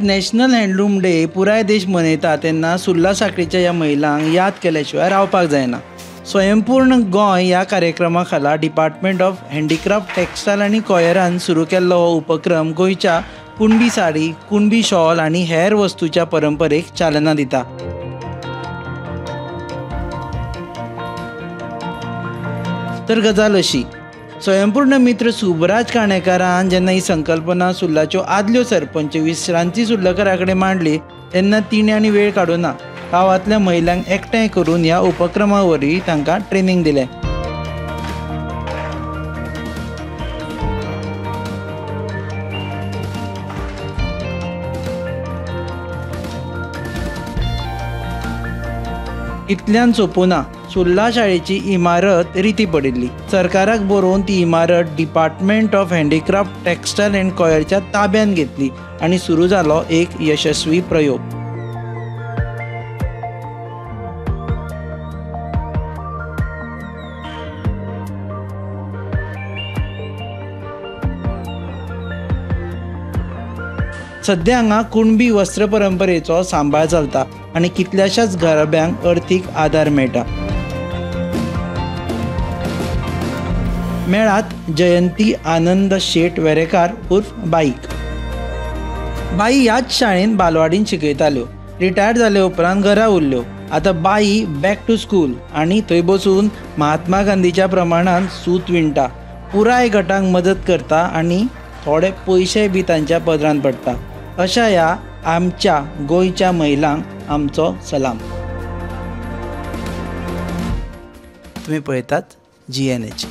National handloom day पुराय देश मनयता तेन्ना सुर्ला साखळीच्या ह्या महिलांक याद केल्या शिवाय रावपाक जायना. स्वयंपूर्ण गोंय ह्या कार्यक्रमा खाला डिपार्टमेंट ऑफ हँडीक्राफ्ट टेक्सटायल आनी कॉयरान सुरू केल्लो हो उपक्रम गोंयच्या कुणबी साडी, कुणबी शॉल आनी हेर वस्तूच्या परंपरेक चालना दिता. तर गजाल अशी, स्वयंपूर्ण मित्र सुबराज काणेकारान जेन्ना ही संकल्पना सुर्लाच्यो आदल्यो सरपंच विश्रांती सुर्लकरा कडेन मांडली तेन्ना तिणें आनी वेळ काडूना गांवांतल्या महिलांक एकठांय करून ह्या उपक्रमा वरवीं तांकां ट्रेनींग दिलें. इतल्यान सोंपुना, सुर्ला शाळेची इमारत रिती पडिल्ली. सरकाराक बरोवन ती इमारत department of handicraft textile and कॉयरच्या ताब्यांत घेतली आनी सुरू जालो एक यशस्वी प्रयोग. सद्या हांगा कुणबी वस्त्र परंपरेचो सांबाळ चलता आनी कितल्याशाच घराब्यांक अर्थीक आदार मेळटा. मेळात जयंती आनंद शेट वेरेकार उर्फ बाईक. बाई ह्याच शाळेंत बालवाडीन शिकयताल्यो. रिटायर्ड जाले उपरांत घरा उरल्यो. आतां बाई बॅक टू स्कूल आनी थंय बसून महात्मा गांधीच्या प्रमाणान सूत विणटा, पुराय गटांक मदत करता आनी थोडे पयशे बी तांच्या पदरान पडटा. अशा ह्या आमच्या गोंयच्या महिलांक आमचो सलाम. तुमी पळयतात GNH.